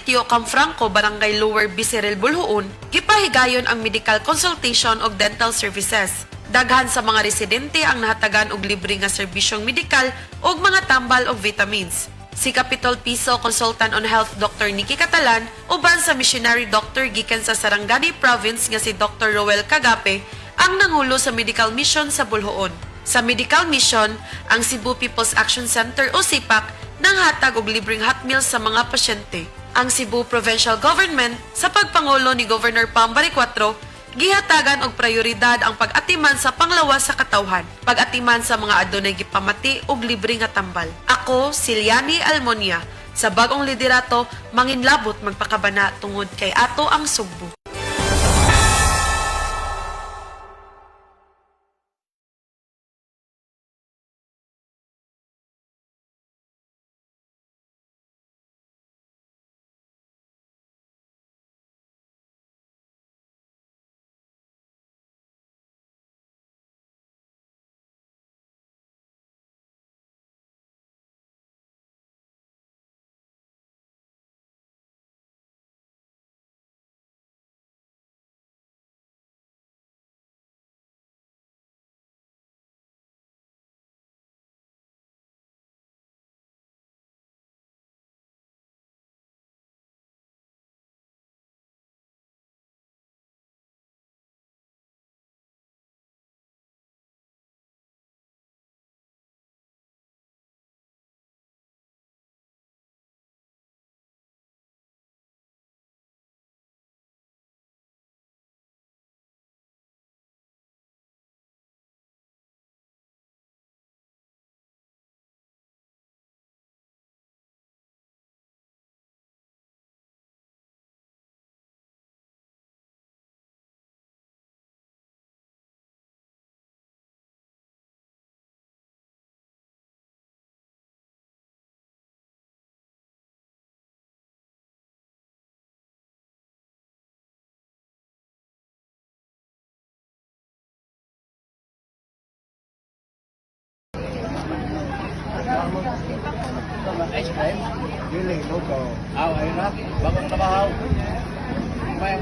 Sitio Camfranco, Barangay Lower Biseril, Boljoon, gipahigayon ang medical consultation ug dental services. Daghan sa mga residente ang nahatagan og libre nga serbisyong medikal ug mga tambal og vitamins. Si Capitol Piso Consultant on Health Dr. Nikki Catalan uban sa missionary doctor gikan sa Sarangani Province nga si Dr. Roel Cagape ang nangulo sa medical mission sa Boljoon. Sa medical mission, ang Cebu People's Action Center o CPAC nanghatag og libreng hot meals sa mga pasyente. Ang Cebu Provincial Government sa pagpangulo ni Governor Pam Baricuatro gihatagan og prioridad ang pag-atiman sa panglawas sa katawhan, pag-atiman sa mga adunay gipamati og libre nga tambal. Ako, si Liani Almonia, sa bagong liderato, manginlabot magpakabana tungod kay ato ang Sugbo. Ice cream? Dili, local. Aw, ayun na. Bagong trabaho. May